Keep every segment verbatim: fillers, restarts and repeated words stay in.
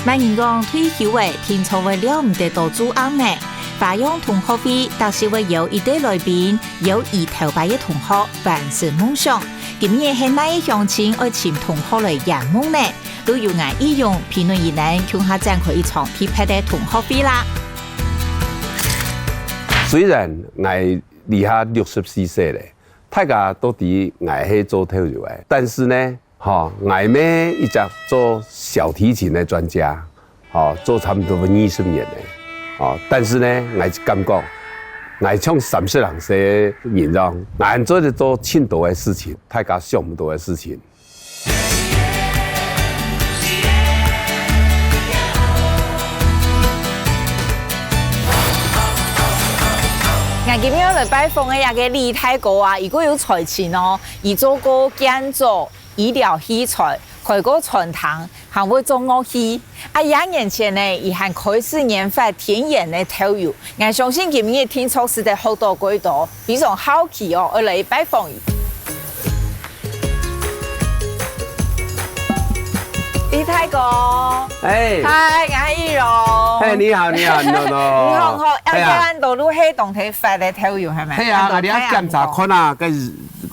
麼人講退休仔定著會尞毋得到做醃呢？花樣同學會逐集會邀一對來賓，邀佢頭擺个同學完成夢想。今日係哪位鄉親愛尋同學來圓夢呢？就由𠊎義勇、評論員等共下展開一場特別个同學會啦！雖然𠊎這下六十四歲了，大家都知𠊎係做豆油个，但是呢， 吼，𠊎乜一隻做小提琴个專家，吼，做差毋多二十年了，吼，但是呢，𠊎感覺，𠊎像三十零歲个人樣，𠊎做得做盡多个事情，大家想毋到个事情。𠊎今日來拜訪个這個李大哥啊，佢過有才情哦，佢做過建築、 醫療器材，開過餐廳，還會做樂器。啊，一年前呢，佢還開始研發天然个豆油。𠊎相信今日定著使得學到幾多，非常好奇哦，愛來拜訪佢。李大哥，哎，嗨，𠊎係玉榮。哎，你好，你好，你好，你好。你好，好，啊，哎呀，這恁多路係當地發个豆油，係無？係啊，恁多，𠊎這檢查看啊，該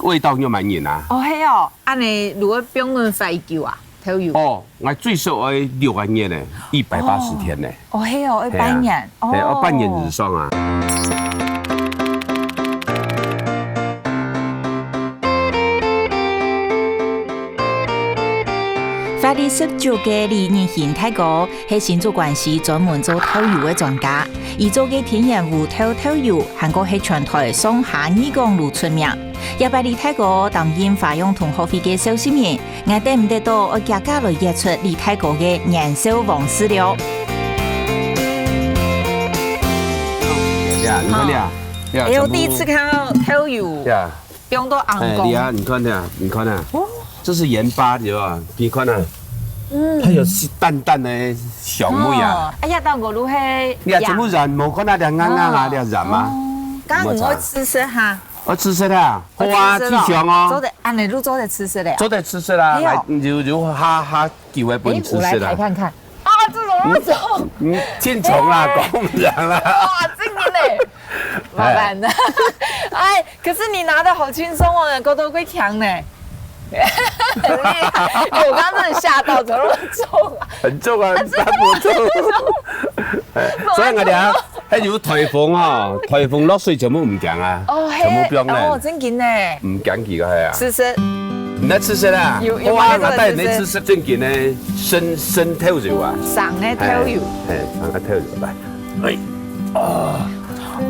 味道有蠻嚴啊。哦，係哦。 恁呢，如果放恁快久啊，豆油？哦，𠊎最少愛六個月呢，一百八十天呢。哦，係哦，愛半年。係啊，哦，係，愛半年以上啊。法律十足个李日興大哥係新竹關西專門做豆油个專家，佢做个天然烏豆豆油，還過係全台上下二港路出名。 這擺李大哥擔任花樣同學會个召集人，𠊎等毋得到愛遽遽來約出李大哥个年少往事了。呀，你看呀，呀，哎呦，全部第一次看到豆油，呀，放到紅光。哎，你啊，你看呀，你看呀，哦，這是鹽巴，對吧？你看啊，嗯，它有淡淡的香味啊。哦，哎呀，到我都係，你啊，全部鹽，無看到這硬硬啊，哦，這鹽啊。哦，剛剛你會試試哈。 愛試食啊？好啊，我試食咯。最香哦。做得，恁呢就做得試食了。做得試食啦，哎喲。來，有，有下，下機會分你試食啦。哎，我來開看看。啊，這怎麼做？嗯，嗯，盡重啦，哎。講毋上啦。哇，真的呢。麻煩了。哎，可是你拿得好輕鬆哦，搞到會強呢。很厲害。哎，我剛剛真的嚇到，怎麼那麼重啊？很重啊，很重。哎，所以我等下 還有颱風哈，颱風落水全部毋驚啊，哦，嘿，全部放呢。哦，真緊呢。毋驚佢个係啊。試食。你來試食啊？有，有哇，買這個我帶你來試食。試食真緊呢，生，生豆油啊。生个豆油。哎，哎，生个豆油，來。哎，哦，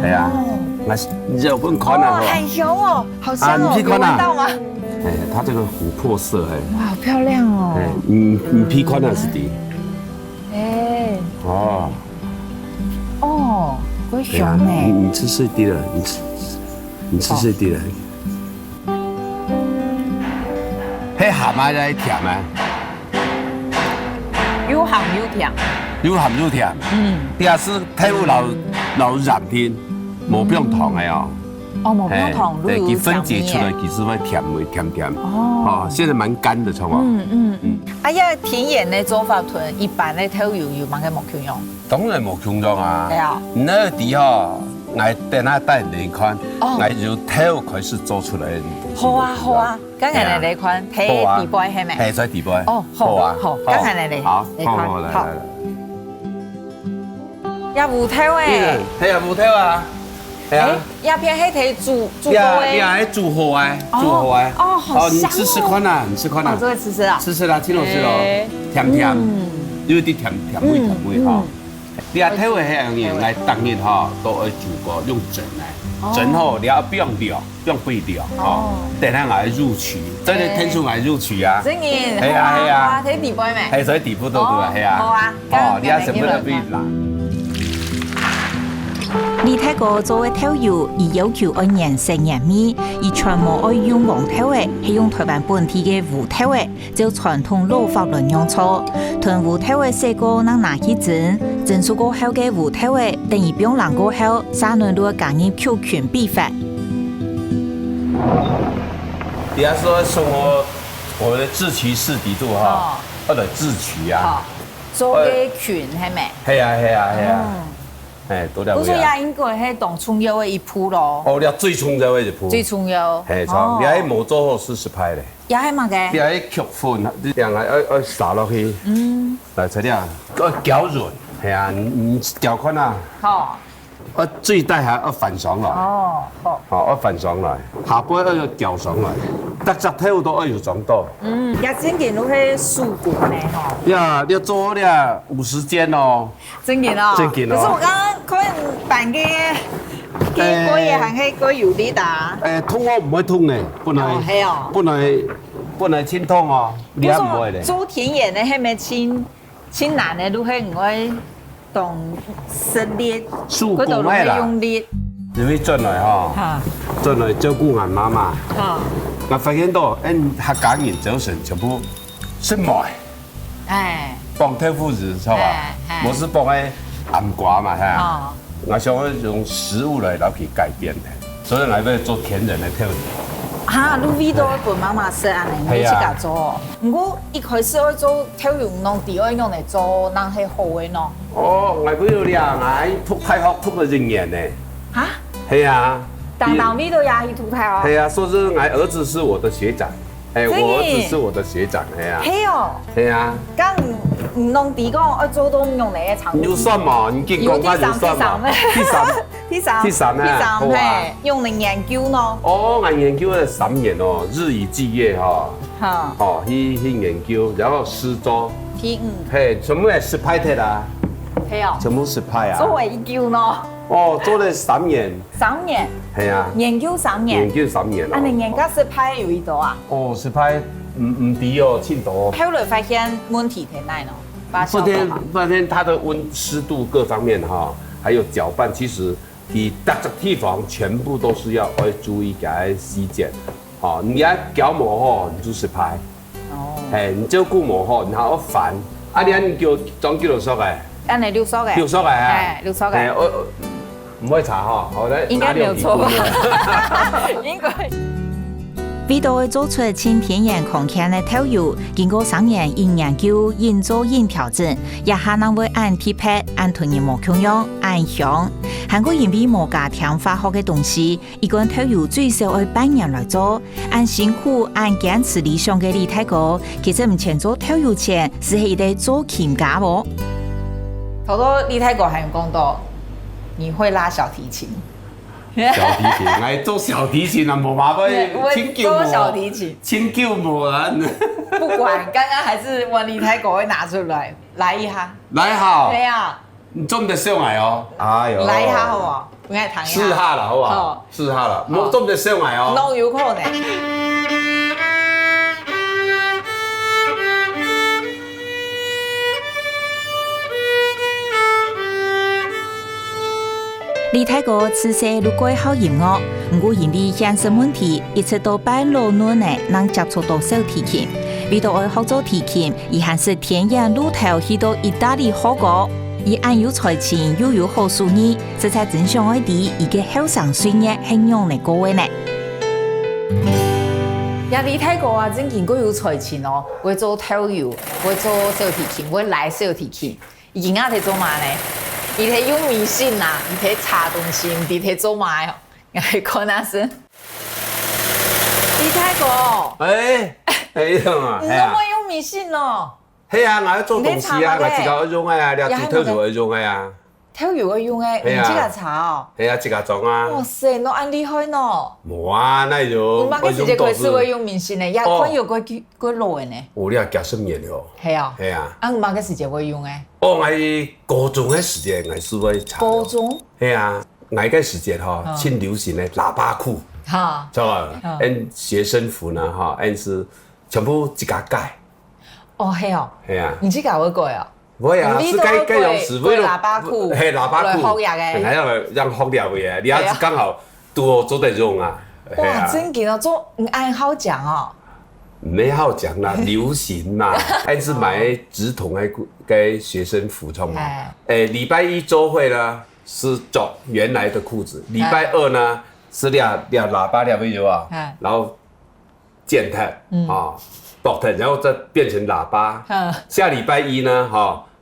哎呀，哦。來，你就分看啊，哦，吼。很香哦，好香哦，啊，你去看啊。有聞到嗎？哎，它這個琥珀色，哎。哇，好漂亮哦。哎，你，你鼻看啊，是的。哎。哦。 哦，會香呢。對啊，你，你試試看啦，你試，你試試看啦。哦。係鹹啊，還係甜啊？又鹹又甜。又鹹又甜。嗯。這係豆油摎，摎鹽定，無放糖个哦。 哦，無放糖，嘿，對，就有佢分解出來，甜味。其實會甜味，甜甜。哦。哦，現在蠻乾的，知道嗎？嗯，嗯。嗯。啊，這天然个做法同一般个豆油有麼个無共樣？當然無共樣啊。對啊。你知吼，𠊎等下帶你來看，哦。𠊎由豆開始做出來个東西。好啊，好啊，剛剛來看，嘿啊。好啊。底背係無？嘿，在底背。哦，好，好啊，好，好。剛剛來，好，來看，好，好，來，好。來，來。 這烏豆欸。嗯，係啊，烏豆啊。係啊。欸，這片係忒煮，煮過欸。這，這係煮好欸，哦，煮好欸。哦，好香哦。哦，你試試看啊，你試看啊。哦，做得試試啊。試試啦，真好食哦。欸。甜甜，嗯。有一點甜，甜味，嗯，甜味哈。嗯。這豆仔係恁樣，𠊎逐日哈，都愛煮過，用蒸个。哦。蒸好，你愛放料。 用肥料，哦。哦。等下𠊎入麴，真个，嘿。天數𠊎入麴啊。真个，係啊，好啊，係啊。好啊，在底背咩？係，在底部都對啊，哦，係啊。好啊，哦，你愛全部都肥啦。李大哥做个豆油，佢要求愛原色原味，佢全無愛用黃豆仔，係用臺灣本地个烏豆仔。 照傳統老法論樣做，同烏豆仔洗過正拿去蒸，蒸熟過後个烏豆仔，等佢放冷過後，續等就愛加入豆麴比法。你還說送我，我的製麴師弟做哈，哦。或者製麴啊。好。做个裙，係無？係啊，係啊，係啊。哦。哎，做了尾啊。故所也應該係當重要个一步咯。哦，這最重要个一步。最重要。嘿，著。哦。你還無做好就失敗咧。也係麼个？你還曲粉，你兩個愛，愛撒落去。嗯。來，材料，愛攪勻。係啊，你，你攪看啊。好。 呃，最底下愛翻上來。哦，好。好，愛翻上來，下背愛攪上來，逐隻豆都愛有裝到。嗯，也正經都係手工个吼。呀，你做了五十間哦。正經哦。正經哦。可是我剛剛看板个，个哎。過也還可以過有力的啊。哎，痛哦，毋會痛呢，本來，哦，係哦。本來，本來真痛哦，你還毋會咧。我說。做田園个，係毋係真 盡難个，就係毋會當食力，手工个啦。佢就會用力。因為轉來吼，哈。轉來照顧𠊎媽媽，哈。𠊎發現到，𠊎客家人朝晨全部食糜，哎。傍豆腐乳，知道吧？哎，哎。無就傍該餡瓜嘛，哈。哦。 𠊎想愛用食物來摎佢改變个，所以𠊎愛做田園个豆乳。哈，你為著愛分媽媽食恁呢，你係啊。自家做哦。毋過一開始愛做豆乳，毋知愛仰般來做，正係好个喏。哦，𠊎為了這，𠊎讀大學讀了一年呢。哈？係啊。當當為著也去讀大學？係啊，所以𠊎兒子是我的學長。 哎，真的？我兒子是我的學長，哎呀。係哦。係啊。該毋，毋攏知講愛做到仰般个程度？你有算嘛？你緊講看有算嘛？有第三，第三。第三。第三啊，第三，好啊。嘿，仰般研究呢？哦，𠊎研究了三年哦，日以繼夜哈。哈。哦，去，去研究，然後施作。去，嗯。嘿，全部係失敗忒啊。係哦。全部失敗啊。做了幾久呢？哦，做了三年。 三年？係啊。研究三年？研究三年哦。恁呢研究失敗有幾多啊？哦，失敗，毋，毋知哦，盡多哦。後來發現問題在哪呢？發現，發現它的溫，濕度各方面哈，還有攪拌，其實你逐隻地方全部都是要愛注意該个細節。哦，你愛攪無好，你就失敗。 哦。嘿，你照顧無好，然後煩。啊，你恁久裝幾多束个？恁呢六束个。六束个啊？哎，六束个。嘿，我，我，毋會差吼，好，來，應該沒有錯吧？拿兩滴。應該。為著愛做出盡田園康健个豆油，經過三年研究、研究、調整，這下正會恁特別、恁同人無共樣、恁香。還過因為無加添化學个東西， 一罐豆油最少愛半年來做，恁辛苦、恁堅持理想个李大哥，其實毋曾做豆油前，就係一個鋼琴家哦。頭頭李大哥還有講到，你會拉小提琴。小提琴，來做小提琴啊，無嘛會，你會做小提琴。盡久無，盡久無啊。不管，剛剛還是換李大哥會拿出來，來一下。來好。對啊。 你做毋得笑𠊎哦。哎喲。來一下好無？分𠊎聽一下。試下啦，好無？好。試下啦，好。莫做毋得笑𠊎哦。攏有可能。李大哥自細就蓋好音樂，毋過因為現實問題，一直到拜老嫩仔正接觸到小提琴。為著愛學做提琴，佢還識跈等路頭去到義大利學哦。 佢恁有才情又有好手藝，實在真想愛知佢个後生歲月係仰仔過个呢。這李大哥啊，正經過有才情哦，會做豆油，會做小提琴，會拉小提琴。佢今下在做麼呢？佢在用迷信啊，佢在查東西，佢在做麼个哦？𠊎看下先。李大哥，哎，哎，你怎麼？你怎麼用迷信哦？ 係啊，𠊎愛做東西啊，你在查麼个？𠊎自家愛用个啊，這煮豆油愛用个啊。豆油愛用个，係啊。你自家查哦？係啊，自家裝啊。哇塞，你恁厲害呢！無啊，哪有？你麼个時節開始會用迷信呢？也看有過久，過老个呢。哦，你也幾十年了。係啊。係啊。啊，你麼个時節會用个？哦，𠊎高中个時節，𠊎就會查了。高中？係啊，𠊎个時節吼，嗯。盡流行个喇叭褲，哈。知道吧？嗯。恁學生服呢，哈，恁係全部自家改。 哦，係哦。係啊。你自家會改哦？會啊，你都會改，係該，該樣式，改喇叭褲，係，喇叭褲，來學這个。哎呀，讓學了个，你也係剛好拄好做得用啊。哇，係啊。正經哦，做，你恁好講哦。沒好講啦，流行嘛，還是買直筒个，个學生服裝嘛。哎。哎，禮拜一週會呢，是著原來的褲子，禮拜二呢，是這，這喇叭這位有啊，哎。然後 剪掉，嗯。啊，薄掉，然後再變成喇叭。嗯。下禮拜一呢，哈，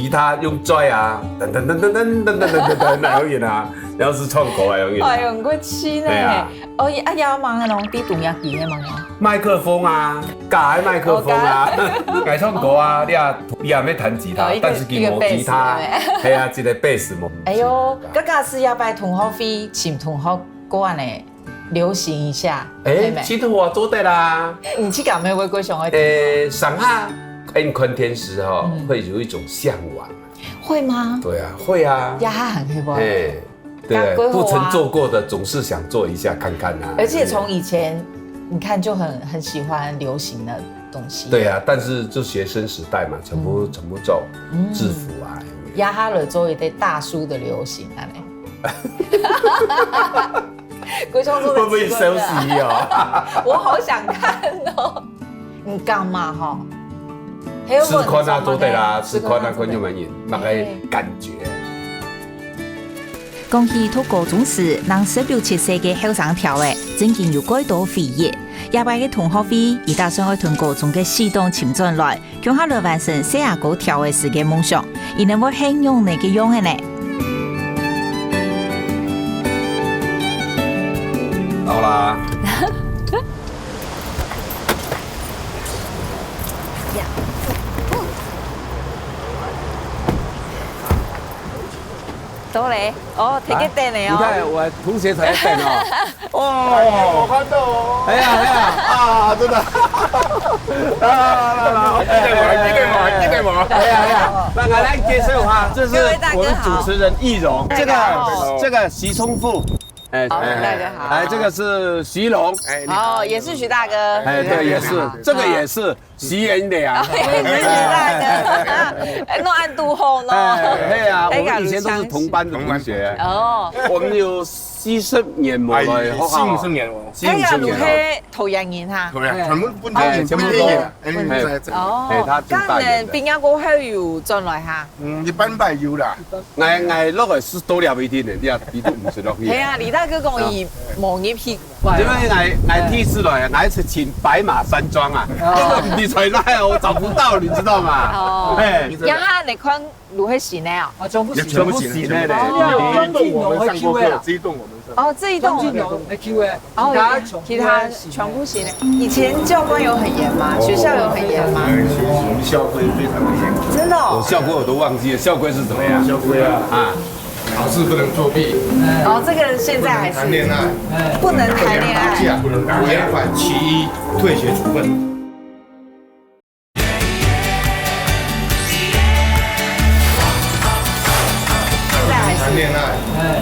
吉他用嘴啊，噔噔噔噔噔噔噔噔噔，那样啊，然后是唱歌啊，样啊。哎呦，很过气呢。对啊。哦，啊，也忙个咯，比东亚比个忙啊。麦克风啊，架个麦克风啊，爱唱歌啊，你也你也要弹吉他，哦，一个，但是佢无吉他，一个 bass，对。系啊，一个 bass 无。哎呦，刚刚是要拜同学会，请同学过来呢。 流行一下，哎，妹妹。其实我做得啦。你去搞妹妹过想要听吗？呃，上下看看电视哈，嗯。会有一种向往。会吗？对啊，会啊。呀，很会不会？哎，对，大家会啊。不曾做过的，总是想做一下看看啊。而且从以前，你看就很，很喜欢流行的东西。对啊，但是就学生时代嘛，全部，嗯。全部做，嗯。制服啊。呀，哈了做一个大叔的流行啊嘞。会不会收视啊？我好想看哦。你讲嘛吼？还有试看啊，问什么呢？都得啦，试看啊，试看啊，都得。看有没有，大概感觉。讲起讀高中時，能十六七歲个後生條仔，真經有蓋多回憶。這擺个同學會，佢打算愛同高中个死黨尋轉來， 共下來完成細阿哥條仔時个夢想，佢等會係仰仔个樣仔呢？到啦。到咧，哦，提个等咧哦。啊，你看，我同學才在等哦。 哦，我看到哦。哎呀，哎呀，啊，真的。啊，来，来，来，一等嘛，一等嘛，一等嘛。哎呀，哎呀，那个来介绍哈，这是我们主持人易容，这个，这个徐聪富，哎，好，哎，大家好。来，这个是徐龙，哎，你好。哦，也是徐大哥。哎，对，也是，这个也是。 徐元良。哎，弄暗度后呢。哎，嘿啊，我们以前都是同班的同学。哦。我们有四十年无来学校。哎，四五十年哦。四五十年哦。哎呀，如何投缘人哈？投缘，全部本地人，哎，全部都，本地人。哎，在这。哦，哎，他住大园的。那你毕业过后有转来哈？嗯，一般般有啦。 𠊎，𠊎落去係多了一点的，你也，你都毋識落去。係啊，李大哥講佢無入去。因為𠊎，𠊎第一次來，𠊎係穿白馬山莊啊，哦。根本你在哪，我找不到，你知道嗎？哦。哎。這下你看，如何行呢？啊，全部行。全部行的嘞。哦，這一棟我們上過課，這一棟我們上過課。哦，這一棟。哦，其他全部行的。以前教官有很嚴嗎？學校有很嚴嗎？哎，其實我們校規非常的嚴格。真的哦。我校規我都忘記了，校規是怎麼樣？校規啊。啊。 考試不能作弊。哦，這個現在還是不能談戀愛。不能談戀愛。不能打架，違反其一，退學處分。現在還是談戀愛，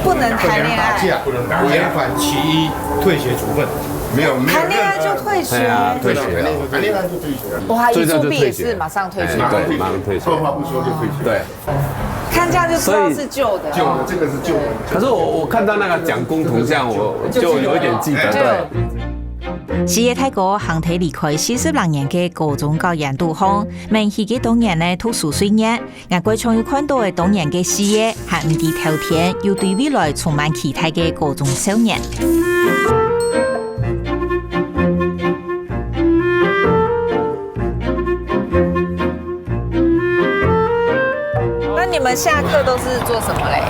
不能談戀愛。不能打架，違反其一，退學處分。沒有，沒有任何。談戀愛就退學。哎呀，退學了。談戀愛就退學了。哇，一作弊也是馬上退學。哎，對，馬上退學。二話不說就退學。對。 看這樣就知道是舊的哦。舊的，這個是舊的。可是我，我看到那個蔣公銅像，我就有一點記得，對。四个大哥行忒離開四十零年个高中教研讀項，愐起佢當年个讀書歲月，𠊎蓋常有看到个當年个四个，還毋知頭天，又對未來充滿期待个高中少年。 那你們下課都是做什麼嘞？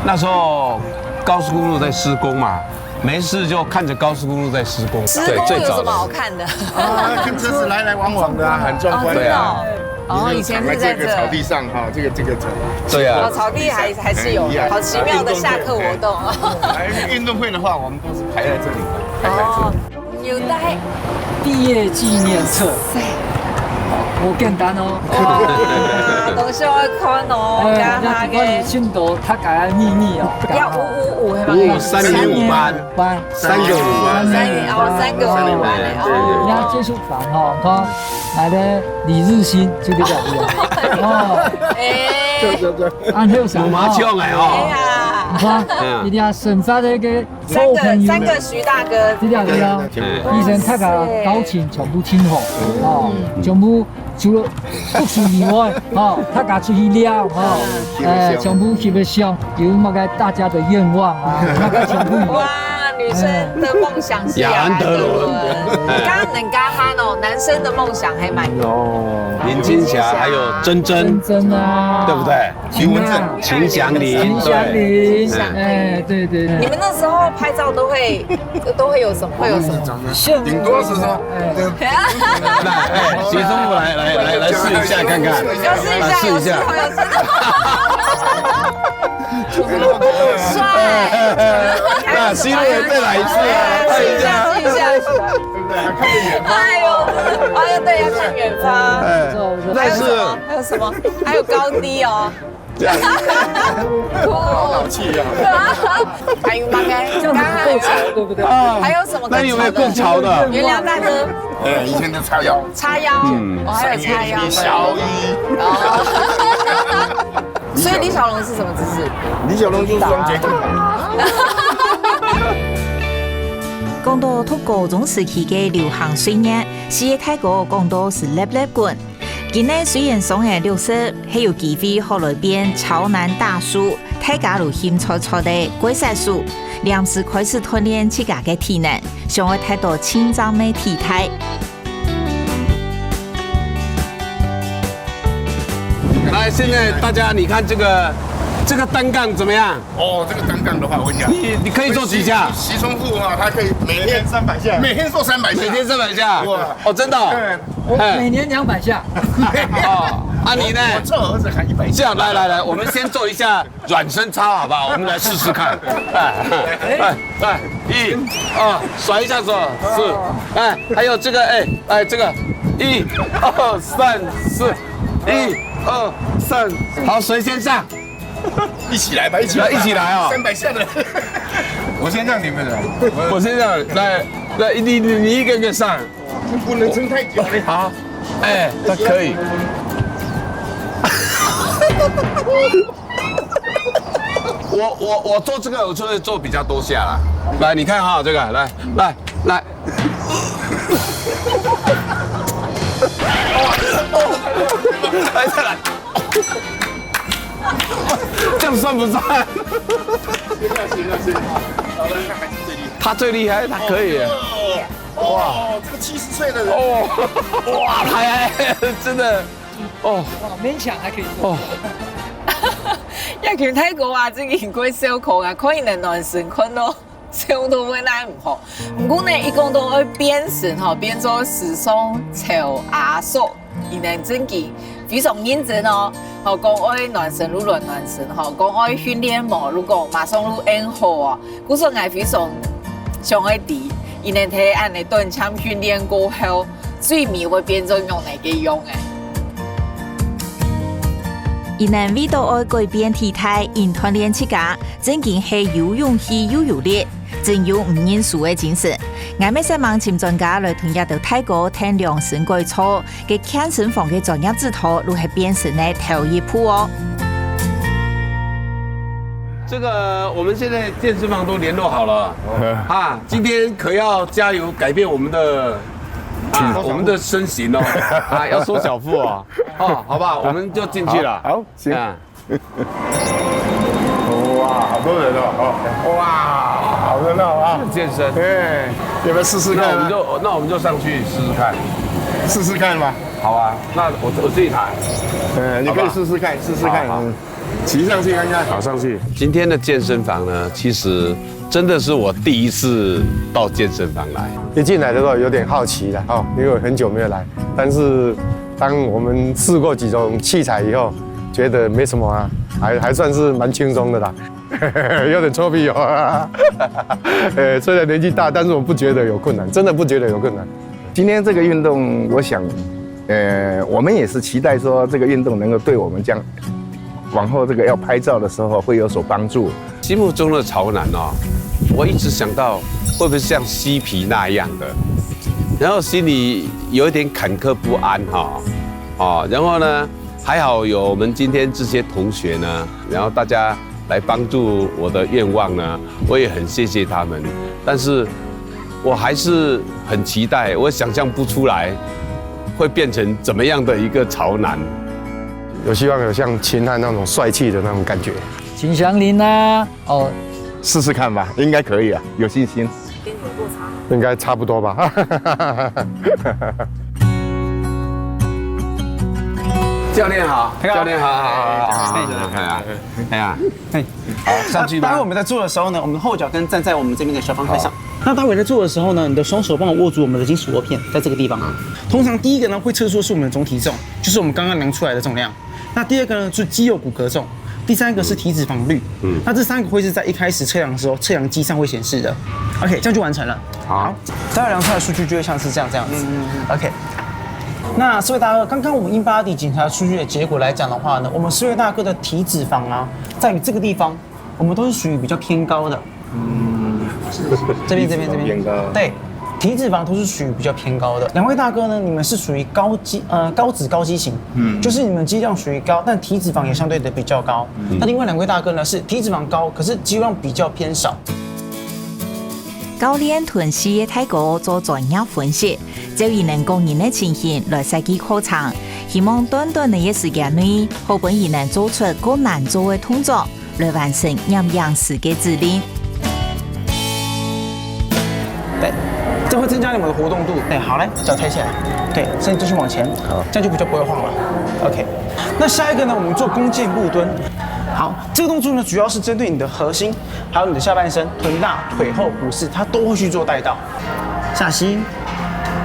那時候高速公路在施工嘛，沒事就看著高速公路在施工。施工有什麼好看的？對，最早的。啊，看車子來來往往的啊，很壯觀的啊。哦，真的哦。哦，以前是在這。這個草地上哈，這個，這個草地。對啊。哦，草地還，還是有的，哎，一樣。好奇妙的下課活動哦。哎，運動會的話，我們都是排在這裡，排在這裡。哦。 有帶。畢業紀念冊。哇塞。無簡單哦。哇，同學愛看哦，哎，該下个。這關於信徒大家个秘密哦。要五五五，係嘛？五五三零五班。班。三个五班。三个，哦，三个五班的，哦。人家接觸 房吼，看，來个李日新就在這裡啊。哦，哎，對對對，安後生，有麻將哎哦。哎呀，你看，嗯。一定要審查這個三个，臭朋友。三个徐大哥。對啊，對啊。對對對。醫生大家交情全部盡好，哦，全部除了讀書以外，哦，大家出去尞，哦，哎，全部基本上有麼个大家的願望啊，麼个全部有。哇，女生的夢想是亞安德倫。亞安德倫。剛剛人家喊哦，男生的夢想還蠻多。哦，林青霞還有珍珍，珍珍啊，對不對？徐文正。秦祥林，秦祥林，對。哎，對對對。你們那時候拍照都會，都會有什麼？會有什麼？頂多是說，哎。那，哎，徐師傅來，來，來，來試一下看看。要試一下，來試一下。有試過，有試過。帥。那徐師傅再來一次啊，試一下，試一下。哎呦，哎呦，對，要看遠方。哎，但是還有什麼？還有什麼？還有高低哦。 這樣。好老氣啊。還有嗎？這樣子不夠潮，對不對？啊，還有什麼更潮的？那有沒有更潮的？原諒大哥。哎，以前的叉腰。叉腰，嗯。哦，還有叉腰。三一一小一。哦。所以李小龍是什麼姿勢？李小龍就是雙截棍。講到讀高中時期个流行歲月，四个大哥講到係粒粒滾。 今年雖然上了六十，還有機會好來變潮男大叔，大家都興脆脆个過殺手，臨時開始鍛鍊自家个體能，想愛達到青壯个體態。來，現在大家你看這個，這個單槓怎麼樣？ 哦，這個單槓的話，我跟你講，你，你可以做幾下？徐，徐師傅啊，他可以每天，每天三百下。每天做三百下。每天三百下？哇。哦，真的哦？對，我每年兩百下。哎。哦，啊，你呢？我，我湊合着喊一百下。這樣，來，來，來，我們先做一下暖身操，好不好？我們來試試看。哎，哎，哎，一，二，甩一下手，是。哎，還有這個，哎，哎，這個，一，二，三，四，一，二，三，好，誰先上？ 一起來吧，一起來吧。來，一起來哦。三百下的。我先讓你們來。我先讓，來，來，你，你，你一個一個上。不能撐太久了。好，哎，他可以。我，我，我做這個，我就會做比較多下啦。來，你看哈，這個，來，來，來。來，再來。 這樣算不算？行了，行了，行了。好，來看看你最厲害。他最厲害，他可以耶。哦，哇。哦，這個七十歲的人。哦，哇，他還真的，哦。哇，勉強還可以做。哦。亞群大哥啊，最近過燒烤啊，可以能暖身看哦。 笑到會哪毋好。毋過呢，一講到愛變身吼，變做時尚潮阿叔，佢呢正經非常認真哦。吼，講愛暖身就來暖身，吼，講愛訓練無，就講馬上就應好哦。故所𠊎非常想愛知，佢呢在恁呢短暫訓練過後， 最尾會變做仰仔个樣仔。佢等為著愛改變體態，因鍛鍊自家，正經係有勇氣又有力，真有毋認輸个精神。𠊎乜煞猛尋專家來同這兜大哥𢯭量身改造，該健身房个專業指導就係變身个頭一步哦。這個，我們現在健身房都聯絡好了，啊，今天可要加油改變我們的 啊，我們的身形哦，啊，要縮小腹哦，哦，好不好？我們就進去了。好，好，行。啊。哇，好多人哦，哦，哇，好熱鬧啊！健身。哎，要不要試試看啊？那我們就，那我們就上去試試看。試試看嘛。好啊，那我，我自己抬。嗯，你可以試試看，好不好？試試看，好，好。嗯。 骑上去看看。好，上去。今天的健身房呢，其實真的是我第一次到健身房來。一進來的時候有點好奇了，哦，因為我很久沒有來。但是當我們試過幾種器材以後，覺得沒什麼啊，還，還算是蠻輕鬆的啦。有點臭屁哦。呃，雖然年紀大，但是我不覺得有困難，真的不覺得有困難。今天這個運動，我想呃，我们也是期待说这个运动能够对我们这样往后这个要拍照的时候会有所帮助。心目中的潮男哦，我一直想到会不会像嬉皮那样的，然后心里有一点坎坷不安哈、哦，然后呢，还好有我们今天这些同学呢，然后大家来帮助我的愿望呢，我也很谢谢他们。但是我还是很期待，我想象不出来会变成怎么样的一个潮男。有希望有像秦汉那种帅气的那种感觉。秦祥林啊，哦，试试看吧，应该可以啊，有信心。应该差不多吧。教练好，教练好，好好好好好，哎呀，哎呀，哎，好上去吧。待会我们在做的时候呢，我们后脚跟站在我们这边的小方块上。那待会在做的时候呢，你的双手帮我握住我们的金属握片，在这个地方。通常第一个呢会测出是我们的总体重，就是我们刚刚量出来的重量。那第二个呢是肌肉骨骼重，第三个是体脂肪率。嗯，那这三个会是在一开始测量的时候，测量机上会显示的。OK，这样就完成了。好，待会量出来的数据就会像是这样这样子。OK。那四位大哥，刚刚我们 InBody 检查出去的结果来讲的话呢，我们四位大哥的体脂肪啊，在于这个地方，我们都是属于比较偏高的。嗯，这边这边这边，偏高对，体脂肪都是属于比较偏高的。两位大哥呢，你们是属于高肌呃高脂高肌型，嗯，就是你们肌量属于高，但体脂肪也相对的比较高。那另外两位大哥呢是体脂肪高，可是肌肉量比较偏少。教练同四个大哥做專業分析，照佢等个人个情形來設計課程，希望短短个一時間內，好分佢等做出較難做个動作，來完成營養師个指令。对，这会增加你们的活动度。对，好，来，脚抬起来，对，身体继续往前，好，这样就比较不会晃了。OK，那下一个呢，我们做弓箭步蹲。好，这个动作呢，主要是针对你的核心，还有你的下半身、臀大、腿后、股四，它都会去做带到。下膝，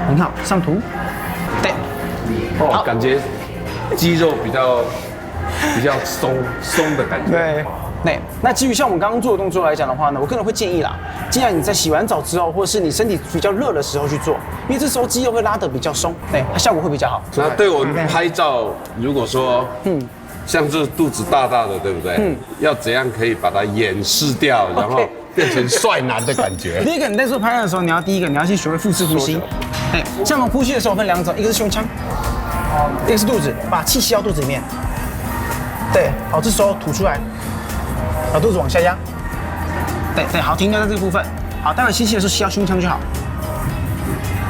很好，上图，对，哦，感觉肌肉比较比较松松的感觉。对，那那至于像我们刚刚做的动作来讲的话呢，我个人会建议啦，尽量你在洗完澡之后，或者是你身体比较热的时候去做，因为这时候肌肉会拉得比较松，对，它效果会比较好。那对我们拍照，如果说嗯，像这肚子大大的，对不对？嗯，要怎样可以把它掩饰掉，然后 变成帅男的感觉。第一个你在做拍照的时候，你要第一个你要去学会腹式呼吸。哎，像我们呼吸的时候分两种，一个是胸腔，一个是肚子，把气吸到肚子里面。对，好，这时候吐出来，把肚子往下压。对对，好，停留在这个部分。好，待会吸气的时候吸到胸腔就好。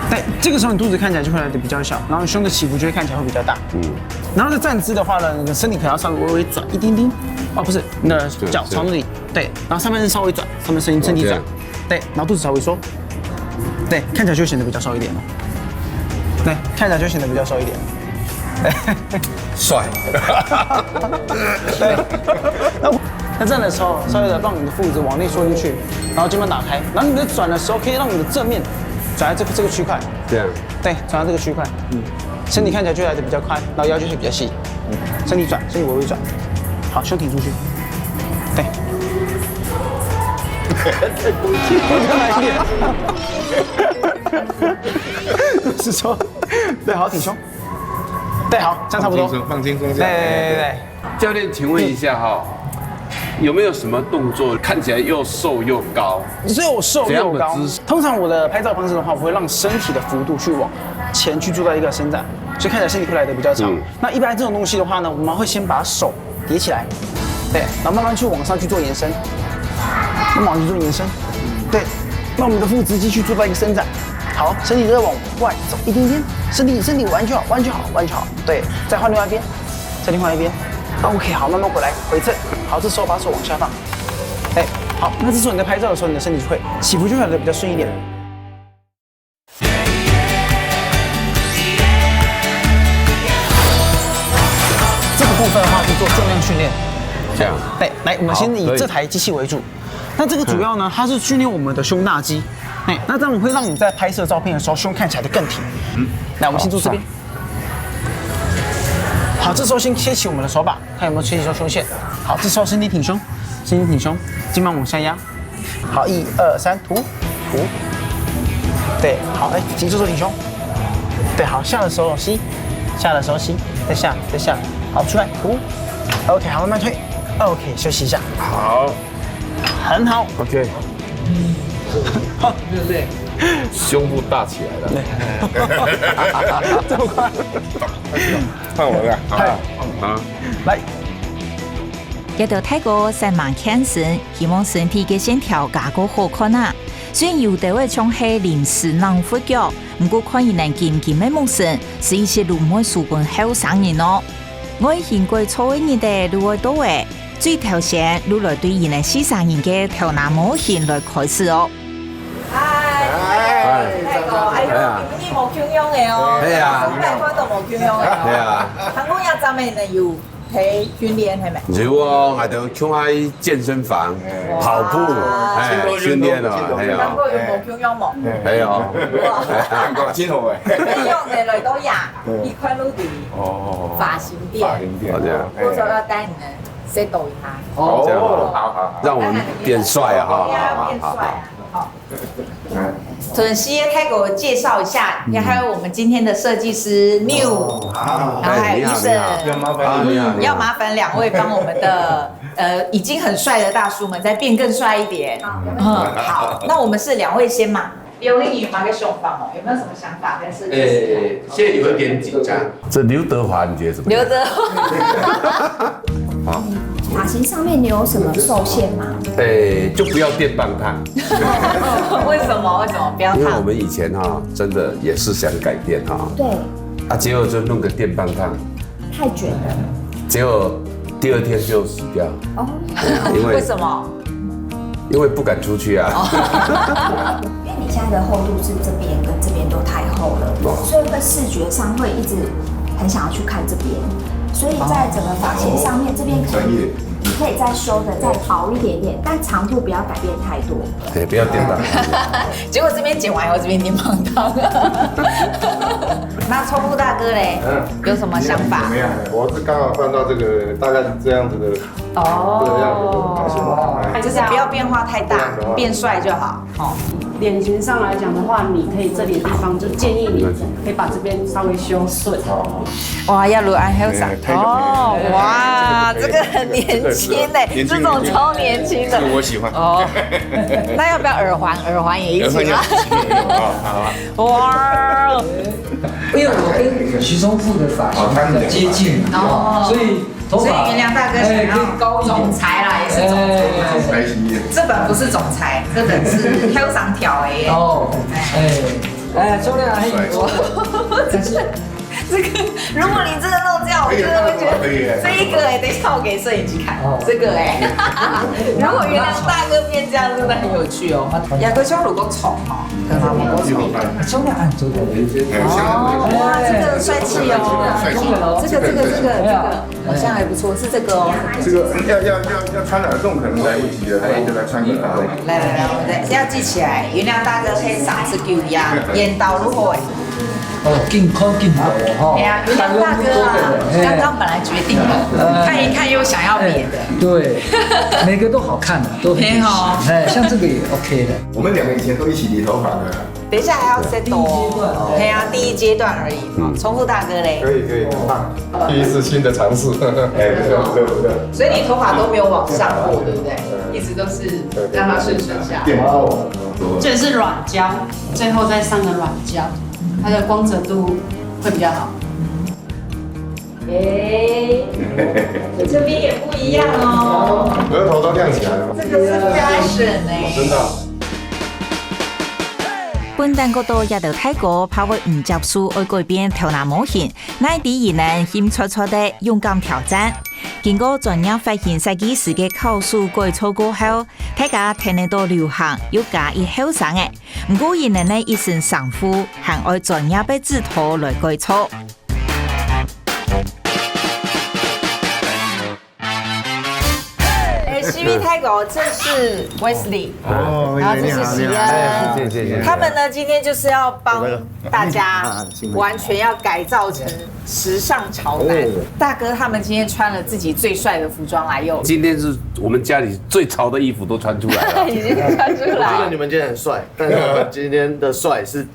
对，这个时候你肚子看起来就会来的比较小，然后胸的起伏就会看起来会比较大。嗯，然后在站姿的话呢，你的身体可能要稍微微微转一丁丁。哦，不是，你的脚朝那里，对，然后上半身稍微转，上半身身体转，对，然后肚子稍微收，对，看起来就会显得比较瘦一点了。对，看起来就会显得比较瘦一点。帅。对，那那站的时候，稍微的让你的腹直往内缩进去，然后肩膀打开，然后你的转的时候可以让你的正面转在这个这个区块，这样。对，转到这个区块，嗯，身体看起来就来的比较宽，然后腰就会比较细，嗯，身体转，身体微微转，好，胸挺出去，对，再过去，再来一点，是说，对，好，挺胸，对，好，这样差不多，放轻松，放轻松一下。对对对对。教练，请问一下哈，有没有什么动作看起来又瘦又高？又瘦又高。通常我的拍照方式的话，我会让身体的幅度去往前去做到一个伸展，所以看起来身体会来的比较长。那一般这种东西的话呢，我们会先把手叠起来，对，然后慢慢去往上去做延伸，慢慢去做延伸，对，让我们的腹直肌去做到一个伸展。好，身体再往外走一点点，身体身体弯就好，弯就好，弯就好。对，再换另外一边。再另外一边。OK，好，慢慢回来，回正。好，这时候把手往下放。哎，好，那这时候你在拍照的时候，你的身体就会起伏就会来的比较顺一点。这个部分的话是做重量训练。这样。对，来，我们先以这台机器为主。那这个主要呢，它是训练我们的胸大肌。哎，那这样会让你在拍摄照片的时候，胸看起来就更挺。来，我们先做这边。好，这时候先贴起我们的手把，看有没有贴起胸线。好，这时候身体挺胸，身体挺胸，肩膀往下压。好，一二三，吐吐。对，好，哎，紧收收挺胸。对，好，下的时候吸，下的时候吸，再下，再下，好，出来，五，OK，好，慢慢推，OK，休息一下，好很好，，OK，热累。胸部大起来了，这么快，换我了，好，好，来，這兜大哥先吂健身，希望身體个線條加過好看啊。雖然有兜仔像係臨時冷佛腳，毋過看佢等金金个目神，係一息都毋會輸分後生人哦。外形改造个日仔就會到欸，最頭先就來對佢等四儕人个頭那模型來開始哦。哎，大哥，哎呦，你無共樣个哦，哎呀拜託都無共樣个哦。對啊，韓國人咱們呢有在訓練，係咪？有哦，我都去健身房跑步，哎，訓練了，哎呀，韓國有無共樣無？哎呀，哇，真好哎，你用的來到呀，一塊六的哦，髮型店，好的，我說要帶你們settle一下。這樣哦，好好好。讓我們變帥啊，哈，對啊，好好好變帥啊好。，好。首先，泰國介紹一下，也還有我們今天的設計師New，然後還有醫生，啊，你好，你好，要麻煩兩位幫我們的呃已經很帥的大叔們再變更帥一點。嗯，好，那我們是兩位先嘛。有你有麼个想法哦？有沒有什麼想法跟設計師？誒，現在有一點緊張。這劉德華，你覺得怎麼樣？劉德，髮型上面你有什麼受限嗎？誒，就不要電棒燙。為什麼？為什麼不要燙？因為我們以前哈，真的也是想改變哈，對，啊，結果就弄個電棒燙，太捲了。結果第二天就死掉，哦，因為為什麼？因為不敢出去啊。因為你現在的厚度是這邊跟這邊都太厚了，哦所以會視覺上會一直很想要去看這邊，所以在整個髮型上面這邊可以專業你可以再修的再薄一點點，但長度不要改變太多。哎，不要電棒燙。結果這邊剪完以後，這邊電棒燙。那聰富大哥嘞，有什麼想法怎？麼樣？我是剛好換到這個大概是這樣子的，這個樣子的髮型。哦，就是不要變化太大，變帥就好。哦，脸型上來講的話，你可以這裡的地方就建議你可以把這邊稍微修順。哇，要如安後生哎太有哦，哇，这个可以這個很年輕呢，这个是這種超年輕的這個我喜歡。哦。那要不要耳環？耳環也一起嗎？好好好。哇，因為我跟徐聰富的髮型比較接近，哦所以頭髮所以原諒大哥想要哎可以高一點。總裁啦，也是總裁。哎，開心一點。這本不是總裁，這本是後生調的。哦，哎，哎，中亮還有，但是這個，如果你真的弄這樣，我真的會覺得這一個哎，等一下我給攝影機看，這個哎，如果原諒大哥變這樣，真的很有趣哦。牙科修如果重哦，很好，我重。中亮按做的。哦，哇，這個帥氣哦，這個這個這個這個好像還不錯，是這個哦。這個要要要要穿耳洞可能來不及了，那就來穿個耳洞。來來來，我們再要記起來，原諒大哥可以賞識給我們，演導如何哎？哦，緊看緊無吼。哎呀，原諒大哥啊，剛剛本來決定了，看一看又想要別的。對，每個都好看的，都很很好。哎，像這個也 OK 的。我們兩個以前都一起理頭髮的。等一下還要 set 哦。對啊，第一階段而已。聰富大哥嘞，可以可以，很棒。第一次新的嘗試。哎，不錯不錯不錯。所以你頭髮都沒有往上過，對不對？一直都是讓它順順下來。電毛。這是軟膠，最後再上個軟膠，它的光澤度會比較好。哎，我這邊也不一樣哦。額頭都亮起來了。這個是 fashion 哎。真的。本旦覺得這兜大哥怕會毋接受愛改變頭那模型，哪知佢等興掣掣个勇敢挑戰。經過專業髮型設計師个巧手改造過後，大家聽得到流行又加一後生个。毋過佢等呢一身衫褲，還愛專業个指導來改造。 哎，C V 泰國，這是 Wesley，哦，然後這是喜恩，謝謝謝謝。他們呢今天就是要幫大家完全要改造成時尚潮男。大哥他們今天穿了自己最帥的服裝來喲。今天是我們家裡最潮的衣服都穿出來了。已經穿出我覺得來你。們今天很帥，但是我們今天的帥是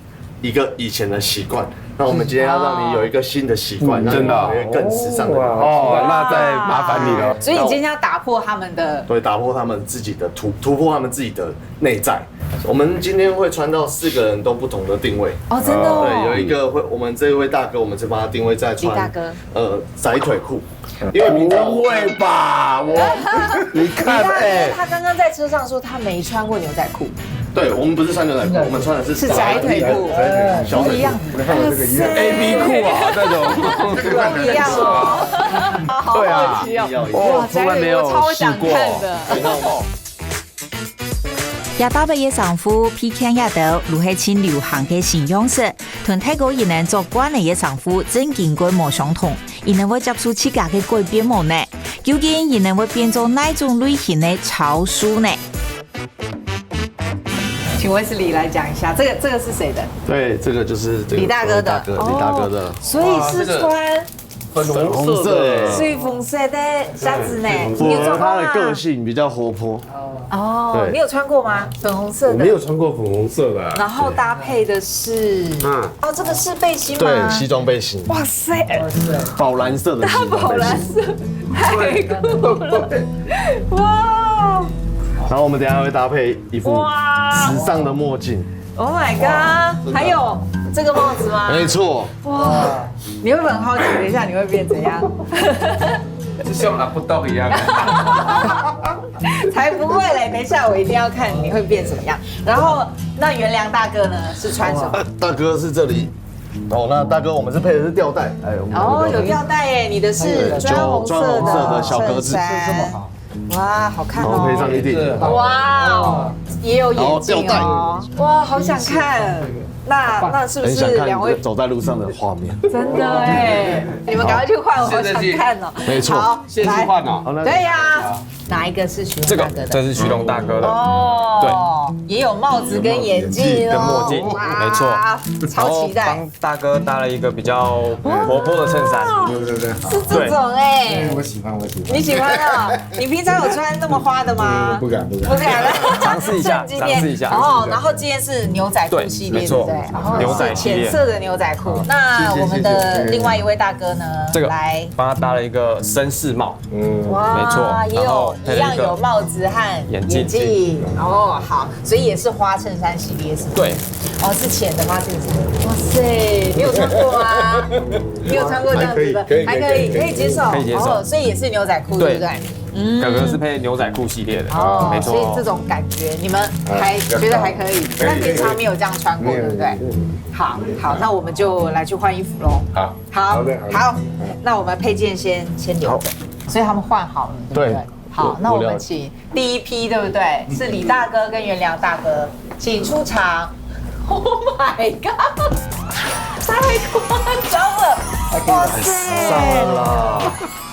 一個以前的習慣，那我们今天要让你有一个新的习惯，嗯真的哦让你有一个更时尚的。哦，那再麻烦你了。所以你今天要打破他们的对，打破他们自己的突突破他们自己的内在。我们今天会穿到四个人都不同的定位。哦，真的哦。对，有一个会，我们这一位大哥，我们就帮他定位在穿李大哥呃窄腿裤，因为平常不会吧？我你看，李大哥哎，他刚刚在车上说他没穿过牛仔裤，对我们不是穿牛仔裤，我们穿的是是窄腿裤，小腿裤不一样。A B裤啊那种。不一样哦。好好奇哦。哦，从来没有我超想试过。看的。那我這搭个个衫褲，披肩這兜，就係盡流行个新樣式，同大哥佢等著慣个个衫褲正經過無相同，佢等會接受自家个改變無呢？究竟佢等會變做哪種類型个超市呢？请Wesley来讲一下，这个这个是谁的？对，这个就是这个李大哥的，李大哥，李大哥的。所以是穿粉红色的，水红色的夹子呢，符合他的个性。性，比较活泼。哦，对你有穿过吗？粉红色的，我没有穿过粉红色的啊。然后搭配的是，嗯哦，这个是背心吗？对，西装背心，哇塞，宝蓝色的西装背心。宝蓝色，太酷了！哇然后我们等一下会搭配一副哇时尚的墨镜。，Oh my god！还有这个帽子吗？没错，哇，你会不会很好奇，等一下你会变怎样？就像阿布豆一样。才不会嘞！等一下我一定要看你会变怎么样。然后那元良大哥呢，是穿什么？大哥是这里。哦，那大哥，我们是配的是吊带，哎，我们哦，这个有吊带耶！你的是对砖红色砖红色的小格子衬衫，哇，好看然后配上哦！一顶，哇哦，也有眼镜然后吊哦，哇，好想看。那那是不很想看是两位？走在路上的画面。真的哎，你们赶快去换，我好想看哦。没错好，先去换哦。好，那对呀，哪一个是徐这个大哥的？这是徐龙大哥的。哦，也有帽子跟眼镜哦，跟墨镜哇没错，超期待。然后帮大哥搭了一个比较活泼的衬衫。对对对，是这种哎，我喜欢，我喜欢。你喜欢啊？你平常有穿那么花的吗？不敢不敢不敢了，尝试一下趁今天尝试一下哦。尝试一下然后今天是牛仔裤系列，对没错对不对？然后牛仔系列是浅色的牛仔裤。那我们的另外一位大哥呢？这个来，帮他搭了一个绅士帽，嗯，哇，没错也有然后配了一个一样有帽子和眼镜镜哦。好，所以也是花衬衫系列是吗？对，哦，是浅的花衬衫。哇塞，你有穿过吗？你有穿过这样子的？还可以可以还可以，可以可以接受，可以接受哦，所以也是牛仔裤，对对不对？嗯哥哥是配牛仔裤系列的，哦，没错。所以这种感觉你们还觉得还可以，可以但平常没有这样穿过，对不对？好好，那我们就来去换衣服喽。好，好好的好的好，那我们配件先先留着，所以他们换好了，对不对对？好，我那我们请第一批，对不对？是李大哥跟元良大哥，请出场。Oh my god！太夸张了！哇塞！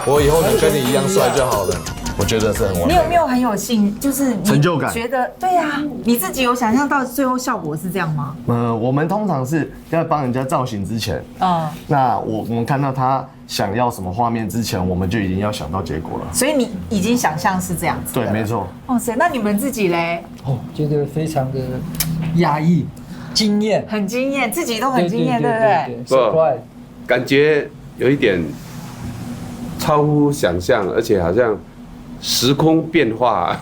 我以后能跟你一样帅就好了，我觉得是很完美。你有没有很有信，就是你成就感觉得对呀、你自己有想象到最后效果是这样吗？呃，我们通常是要帮人家造型之前，嗯，那我我们看到他想要什么画面之前，我们就已经要想到结果了。所以你已经想象是这样子的。对，没错。哇塞，那你们自己嘞？觉得非常的压抑、惊艳，很惊艳，自己都很惊艳，对不对？对？surprise。感觉有一点超乎想象，而且好像时空变化。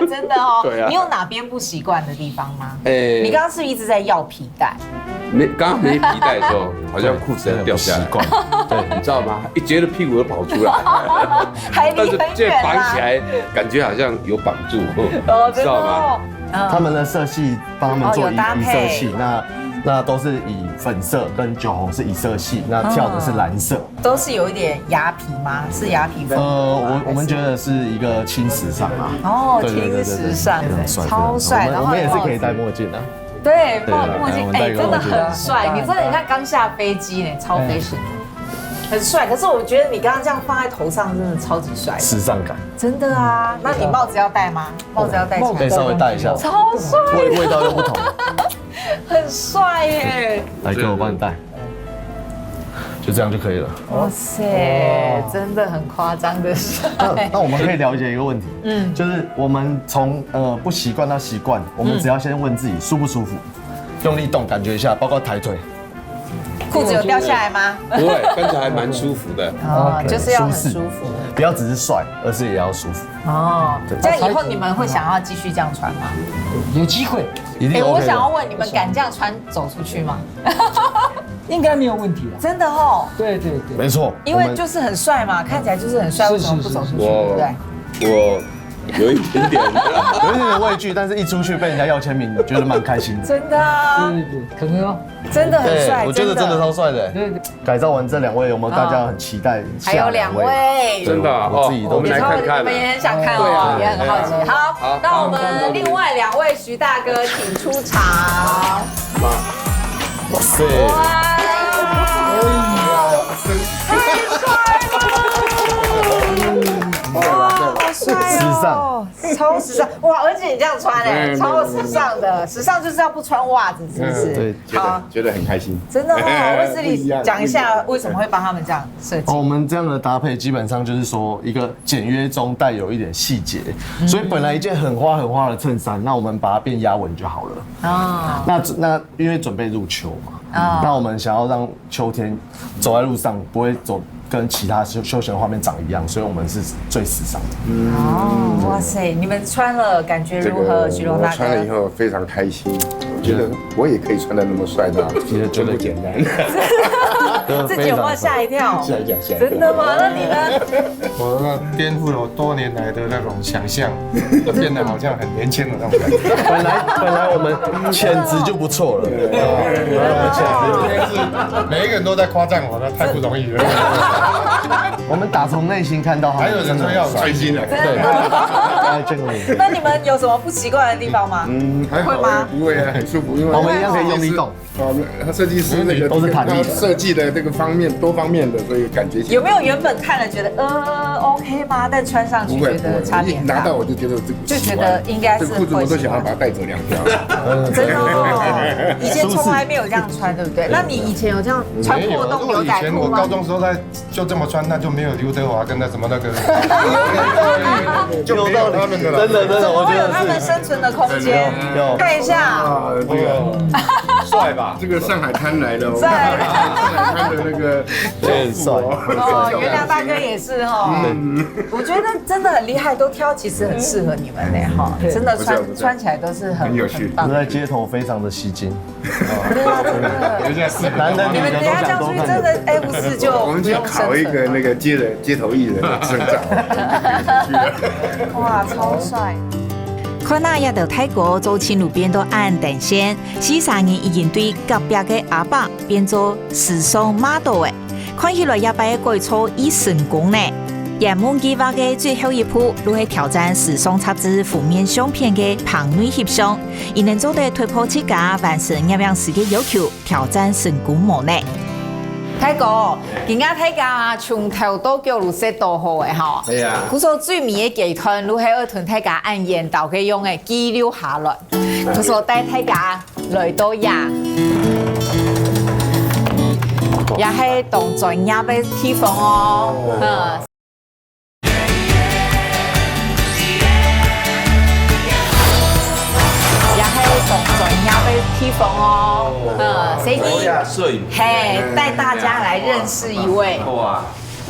真的哦。对啊你有哪边不习惯的地方吗？哎你刚刚是不是一直在要皮带？没，刚刚没皮带的时候，好像裤子要掉下来，对，你知道吗？一觉得屁股都跑出来，还离很但是这远啦。绑起来，感觉好像有绑住，哦，真的知道吗？哦。嗯他们的色系帮他们做一哦，有搭配一色系，那那都是以粉色跟酒红是一色系，那跳的是蓝色。都是有一点雅痞吗？是雅痞风格吗？呃，我我们觉得是一个轻时尚啊。哦，对对对对轻时尚，对对超帅，我们然后我们也是可以有帽子戴墨镜啊。对，对帽墨镜，我们戴哎，真的个墨镜很帅。你真的，你看刚下飞机呢，超 fashion，很帅。可是我觉得你刚刚这样放在头上，真的超级帅的。时尚感。真的啊，那你帽子要戴吗？帽子要戴起来。可以稍微戴一下。超帅，味味道又不同。很帅耶！来，给我帮你戴，就这样就可以了。哇塞，真的很夸张的帅。那那我们可以了解一个问题，嗯，就是我们从呃不习惯到习惯，我们只要先问自己舒不舒服，用力动，感觉一下，包括抬腿，裤子有掉下来吗？不会，看起来还蛮舒服的。哦，OK，就是要很舒服。舒适。不要只是帅，而是也要舒服。哦，对。这样以后你们会想要继续这样穿吗？有机会。一定哎，我 OK 的。想要问，你们敢这样穿走出去吗？应该没有问题了。真的哦。对对对。没错，因为就是很帅嘛，我们看起来就是很帅，是，为什么不走出去？是，是。对不对？我，我有一点点。有一点点畏惧，但是一出去被人家要签名，觉得蛮开心的。真的啊。对对对，可能哦。真的很帅，对，我觉得真的超帅的。对对。改造完这两位，有没有大家很期待下两位？还有两位。真的啊，我自己都哦，我们来看看啊。你们也很想看哦，对啊。也很好奇。好，好，那我们另外两位徐大哥请出场。哇塞！哇，太帅了！哇，好帅哦！时尚。超时尚，哇！而且你这样穿哎，对，对，超时尚的，时尚就是要不穿袜子，是不是？对。好。觉得，觉得很开心。真的哦，卫斯理讲一下为什么会帮他们这样设计？哦，我们这样的搭配，基本上就是说一个简约中带有一点细节，所以本来一件很花很花的衬衫，那我们把它变压纹就好了。哦。那，那因为准备入秋嘛，哦。那我们想要让秋天走在路上不会走跟其他休，休闲画面长一样，所以我们是最时尚的。哦，哇塞，你们穿了感觉如何，这个徐龙大哥？我穿了以后非常开心，我觉得我也可以穿得那么帅的，真不简单。自己有没有吓一跳？吓一跳，吓一跳。真的吗？那你呢？我那颠覆了我多年来的那种想象，变得好像很年轻的那种感觉。本来，本来我们潜质就不错了。对，本来我们潜质就，每一个人都在夸赞我，那太不容易了。我们打从内心看到他，还有人说要开心的。对，哎，这个。那你们有什么不习惯的地方吗？嗯，还好，会吗？不会啊，很舒服，因为我们一样可以用力动。 哦，那他设计师那个都是弹力的。他设计的这个方面，多方面的，所以感觉起来有没有原本看了觉得，呃，OK吗？但穿上去觉得差别很大。不会，不会，一拿到我就觉得这个就觉得应该是这裤子我都想要把它带走两条。真的哦，以前从来没有这样穿，对不对？那你以前有这样穿破洞牛仔裤吗？没有，我以前我高中时候在 就这么穿，那就没有刘德华跟那什么那个，就没有他们的了。有道理，真的，真的，我觉得是。总有他们生存的空间。有，有。看一下。啊，这个帅吧？这个上海滩来的哦，帅。上海滩的那个，这很帅。哦，原谅大哥也是哦。嗯。我觉得真的很厉害，都挑其实很适合你们呢，哈，真的穿，不错，不错。穿起来都是很，很有趣。很棒。在街头非常的吸睛。 对啊，真的。等一下是难得你们等一下这样出去，真的，哎，不是就我们去考一个那个街的，街头艺人的证照。哇，超帅！看啊，這兜大哥做親路變到恁等閒，四儕人已經對隔壁个阿伯變做時尚model了。看起來這擺个改造已成功呢。圓夢計畫个最後一步，就係挑戰時尚雜誌封面相片个棚內翕相。 你能做得突破自家，完成攝影師个要求，挑戰成功無呢？大哥，今日大家從頭到腳都set到好个吼。係啊。故所最尾个階段，就係愛同大家恁緣投个樣个記錄下來。故所帶大家來到這，這係當專業个地方哦。嗯。 也係當專業个地方哦。嗯，所以，係，帶大家來認識一位。哇。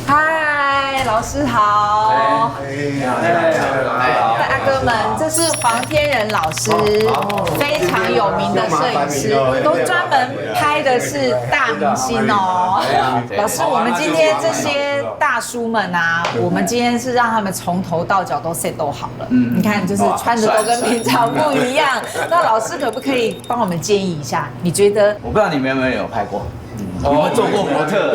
嗨，老師好。大哥們，這是黃天仁老師，非常有名的攝影師，都專門拍的是大明星哦。老師，我們今天這些大叔們啊，我們今天是讓他們從頭到腳都set好了。 嗯。你看，就是穿的都跟平常不一樣。那老師可不可以幫我們建議一下？你覺得？我不知道你們有沒有拍過，有沒有做過模特？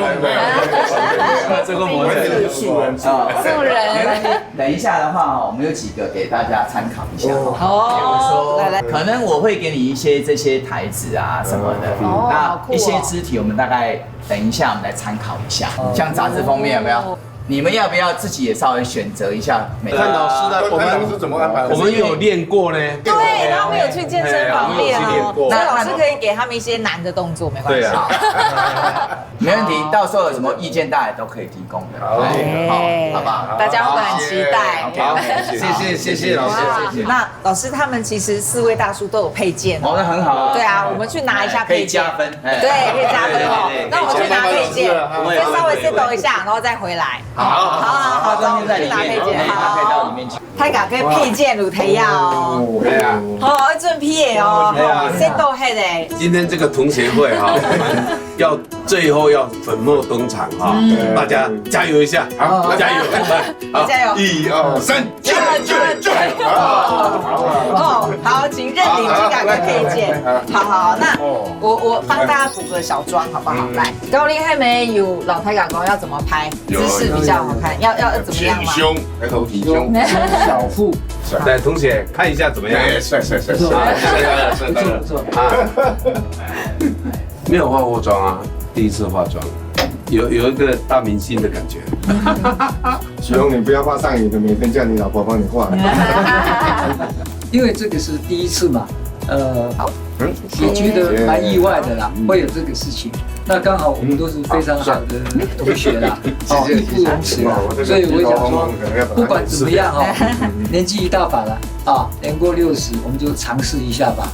做過模特。素人。啊。素人。等一下的話，我們有幾個給大家參考一下。哦。比如說，來，來。可能我會給你一些這些台子啊什麼的，哦，那一些肢體我們大概等一下我們來參考一下。像雜誌封面有沒有？你们要不要自己也稍微选择一下每个？看老师的，我们看老师怎么安排。我们有练过呢。对，他们有去健身房练哦，哎我们有去练过所以老师可以给他们一些难的动作，没关系。对啊，没问题，到时候有什么意见，大家都可以提供的。好哎好，好不好？大家会不会很期待？好，谢谢谢谢老师，谢谢。那老师他们其实四位大叔都有配件哦，那很好啊。对啊，我们去拿一下配件。可以加分。哎对，可以加分哦对对对。那我去拿配件，不会不会再稍微 set 一下，然后再回来。好，好好好化妆就在里面，去拿配件哎，他可以到里面去。大家个配件有提啊哦。对啊。哦，要准备的哦，set 好个。今天这个同学会哈，我们要最后要粉墨登场哈，大家加油一下，好加油，加油一二三，加油加油加油！哦，好，请认领这两个配件。好好，那我我帮大家补个小妆好不好？来，高丽妹妹有老太太讲要怎么拍，姿势比较好看，要要怎么样吗？挺胸，抬头挺胸，小腹，来，同学看一下怎么样？哎，帅帅帅帅，不错啊帅帅帅帅不错不错。啊，没有化过妆啊，第一次化妆，有有一个大明星的感觉。许荣，你不要怕上瘾的，每天叫你老婆帮你化。因为这个是第一次嘛，呃，也觉得蛮意外的啦，会有这个事情。那刚好我们都是非常好的同学啦，哦，义不容辞啦，所以我想说，不管怎么样哦，年纪一大把了啊，年过六十，我们就尝试一下吧。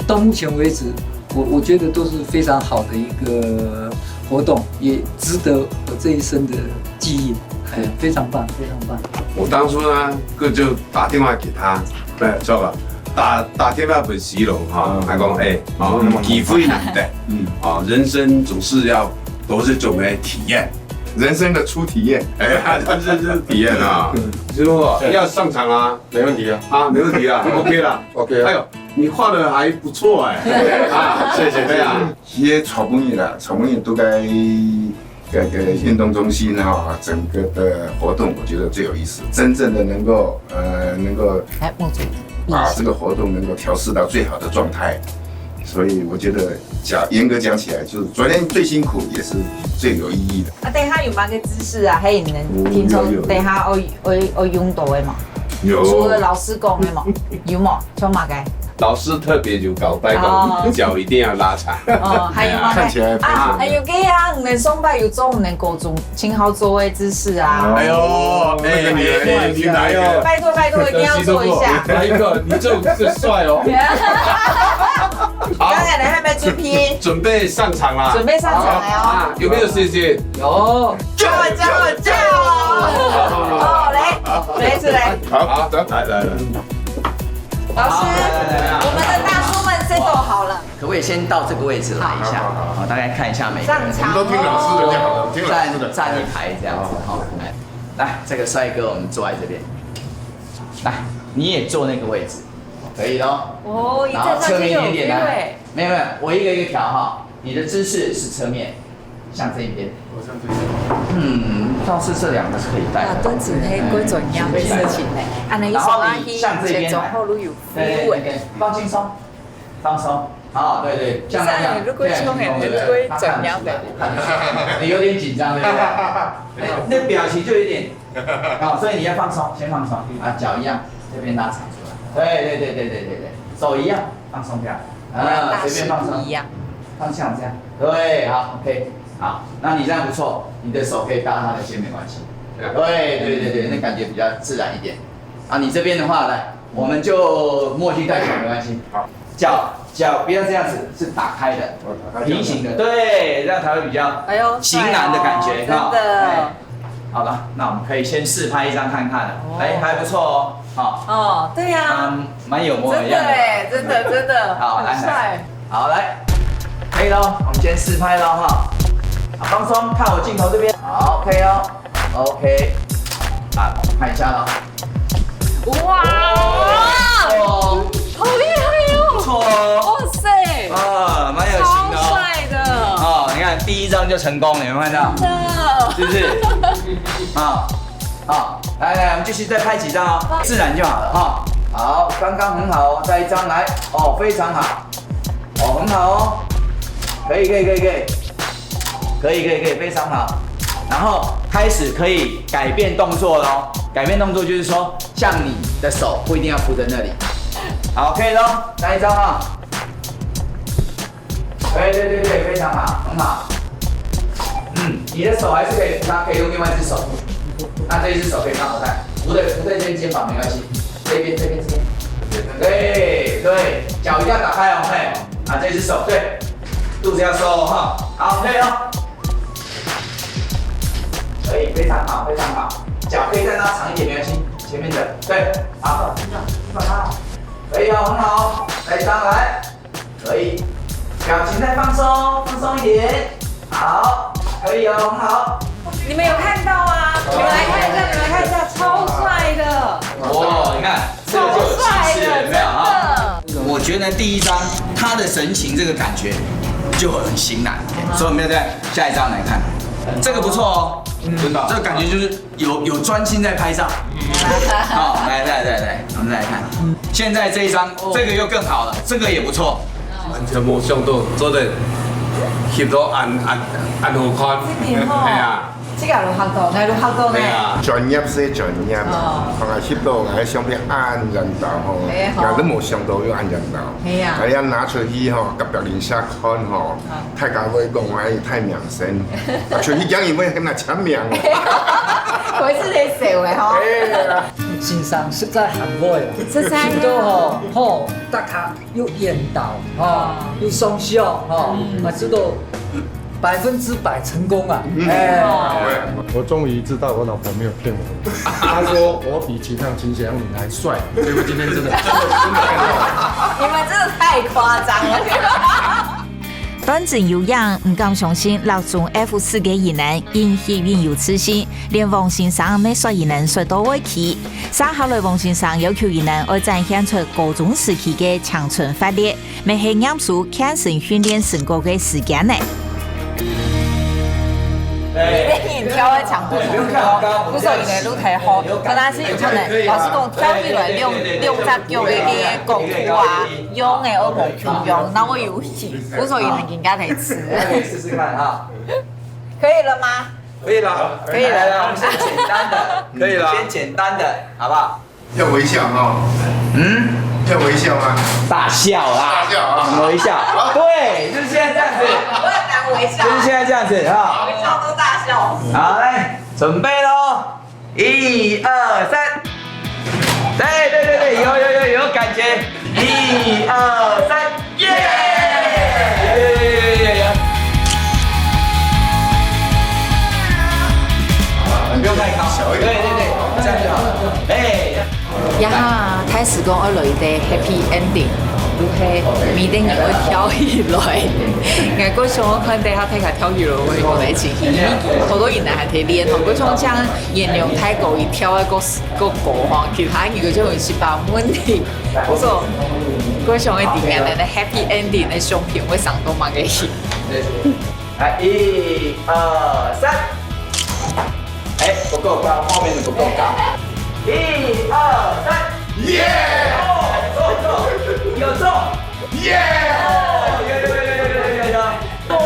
到目前为止，我我觉得都是非常好的一个活动，也值得我这一生的记忆，哎，非常棒，非常棒。我当初呢，就打电话给他，不，知道吧？打打电话给徐荣哈，还讲哎，哦，机会难得，嗯，哦，人生总是要多这种的体验，人生的初体验，哎呀，这这这体验啊，师傅要上场啊，没问题啊。啊，没问题啊，OK 啦。 OK 啊哎呦，你画的还不错哎，啊，谢谢，对啊，其实草木业啦，草木业都该这个运动中心哈，整个的活动我觉得最有意思，真正的能够呃能够来，目珠。把这个活动能够调试到最好的状态，所以我觉得讲严格讲起来，就是昨天最辛苦也是最有意义的。啊，等一下有哪个姿势啊？还有你们听说等一下要要要用到的嘛？有除了老师讲的嘛，有嘛？像哪个？老师特别有交代哦过，脚一定要拉长。哦，还有吗？看起来啊，还有个啊，你们上班有做你们高中挺好做的姿势啊。哎呦，那个女人哎哎你来哦。拜托拜托，一定要做一下。来一个，你这这帅哦。刚才你还没准备，准备上场啦。准备上场了哦。啊，有没有信心？有，加油加油加油！哦，来，来一次来，好，走。来来来，老师，我们的大叔们 set 好了。可不可以先到这个位置来一下？好，大概看一下每个人。上场我们都听老师的就好了，听老师的。站站一排这样子哈。来，来，这个帅哥，我们坐在这边。来，你也坐那个位置，可以咯。哦，一然后侧面一点点来站上去就有机会。没有没有，我一个一个调哈。你的姿势是侧面，像这一边。我上次是嗯，倒是这两个是可以带的。啊，蹲子那个转腰的事情呢，啊，那一手啊，然后你向这边来前走后路有服对对务哎。对对，放轻松，放松。好，对对，像那样。这样如果这样胸很运动对不对很会转腰的他看得出来，他看得出来。你有点紧张，对不对？哎，那表情就有点，好，所以你要放松，先放松啊，脚一样，这边拉长出来。对对对对对对对，手一样放松掉，啊，随便放松。一样。方向这样，对，好，OK，好，那你这样不错，你的手可以搭他的肩，没关系。对对对对，那感觉比较自然一点。啊，你这边的话，来，我们就默契带球，没关系。好，脚脚不要这样子，是打开的，哦打开平行的，对，这样才会比较哎呦，型男的感觉帅哦哈。真的哎好了，那我们可以先试拍一张看看了。哎，还不错哦，好。哦，对呀，嗯，蛮有模有真的样的。哎，真的真的，好，来很帅。好，来，可以喽，我们先试拍喽哈。好，放松，看我镜头这边。好，OK哦，OK。啊，看一下喽。哇，哦，好厉害哦！不错哦。哇塞，啊，蛮有型超的哦。帅的，哦，你看第一张就成功了，有没有看到？真的。是不是？啊，好，来来，我们继续再拍几张哦，自然就好了哈。好，刚刚很好哦，再一张来，哦，非常好，哦，很好哦，可以可以可以可以，可以可以可以，非常好。然后开始可以改变动作咯。改变动作就是说，像你的手不一定要扶在那里。好，可以咯，下一张哈。对对对对，非常好，很好。嗯，你的手还是可以扶它，可以用另外一只手扶。那这一只手可以放口袋，扶的扶对肩肩膀没关系。这边这边这边。对对，脚一定要打开哦，嘿。啊，这只手对，肚子要收哦哈。好，可以哦。可以，非常好，非常好。脚可以再拉长一点，没关系。前面的，对，好，可以哦，很好。再上来。 可以，表情再放松，放松一点。好，可以哦，很好。你们有看到吗？你们来看一下，你们看一下，超帅的。哇，你看，这个就有气势了，有没有啊？我觉得第一张他的神情这个感觉就很型男，所以我们要在下一张来看，这个不错哦，真的，这个感觉就是有有专心在拍照。好，来来来来，我们再来看，现在这一张这个又更好了，这个也不错。完全无想到做得翕到恁恁恁好看，这点吼系啊，这个有学到，哪有学到呢系？啊。专业是专业啦，看下翕到个相片恁认真吼，哎好我都无想到有恁认真。系啊哎呀，拿出去吼，甲别人下看吼，大家会讲我太明星，啊，出去讲伊会跟他签名。我是在笑的吼。哎呀，先生实在很会啊，实在啊翕到吼，吼，大家又缘投，吼，又上相，吼，啊，这个百分之百成功啊，哎。我终于知道我老婆没有骗我。她说我比其他清洁女还帅，结果今天真的真的真的看到了。你们真的太夸张了。短暂有影，毋敢相信六中F四个艺人，因戲运有自信，连王先生乜说艺人说到位去。接下來王先生要求艺人愛展現出高中時期个青春活力，乜係念書健身訓練成果个時間呢。你跳个强度不错，不错，你的舞台好，但是有可能老师讲跳起来两两只脚的个功夫啊，用的我无共样，那我有戏，不错，你们应该来吃。可以试试看哈。可以了吗？可以了，可以了来来，我们先简单的，可以了先简单的，好不好？要微笑哈，嗯，要微笑吗？大笑啦，大笑啊微笑。对，就是现在这样子，我很难微笑，就是现在这样子哈。微笑都大笑。好，来，准备喽，一二三，对对对对，有有有有感觉，一二三，耶！有有有有有有。不用太高，对对对，这样就好了。哎。呀哈，开始讲要来一个 happy ending，就係每个人要跳起来。我个想要看等下大家跳起来，我个情形，好多人还在练，好多像像演员太高一跳个个个高哈，其他人个就有一些问题。我说，我想要点个 happy ending 的相片，我想到蛮个戏。来，一二三。哎，不够高，后面的不够高。一二三，耶！哦，中中，有中，耶！哦，有有有有有有有有，哦，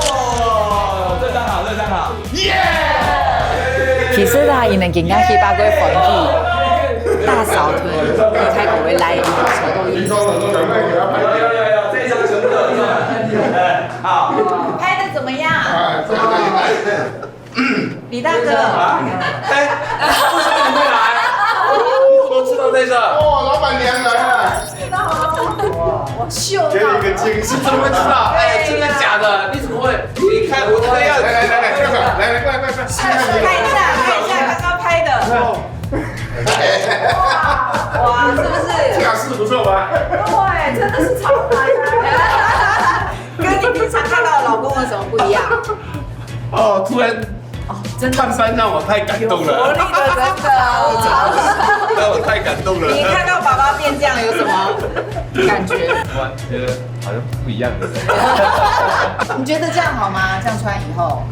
这张好，这张好，耶！其实啦，伊能更加去把个欢喜，大小腿太过会来，有有有有，这一张全部都有中，好。拍的怎么样？李大哥，哎，为什么你会来？我怎么知道这个？哦，老板娘来了，我秀给你个惊喜，怎么会知道？哎，真的假的？你怎么会？你看我这个样子。来来来来，这个来来过来过来过来，看一下，看一下刚刚拍的。哇，是不是？这个是不错吧？对，真的是超白。跟你平常看到的老公有什么不一样？哦，突然真的探班让我太感动有活力了，的，真的，超让我太感动了。你看到爸爸变这样有什么感觉？我觉得好像不一样的。你觉得这样好吗？这样穿以后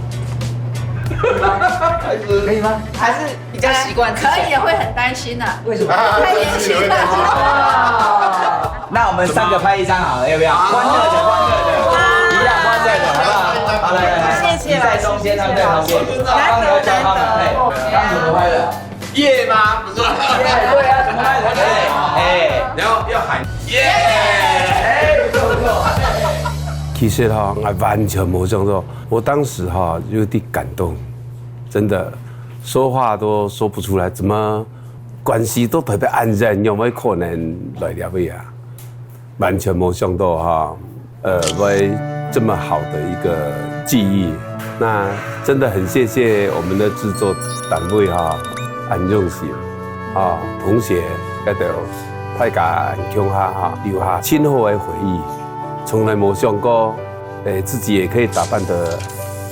还是可以吗？还是比较习惯？可以，也会很担心的。为什么？太年轻了。那我们三个拍一张好了，要不要？欢乐的，欢乐的，一样欢乐的，好不好？好，来来来。谢你在中间，他们在旁边，刚刚要叫他们，哎，刚怎么拍的？耶吗？不是。对啊，怎么拍的？哎，哎，然后要喊耶。哎，不错不错。其实哈，我完全没想到，我当时哈有点感动，真的说话都说不出来，怎么关系都特别安然，有没有可能来了呀？完全没想到哈，呃，会这么好的一个际遇。那真的很谢谢我们的制作单位哈，很用心啊，同学，还有大家共下哈，留下真好的回忆。从来没想过，诶，自己也可以打扮得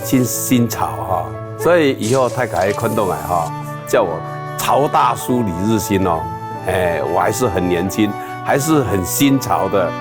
新新潮哈。所以以后大家看到我哈，叫我潮大叔李日新哦，哎，我还是很年轻，还是很新潮的。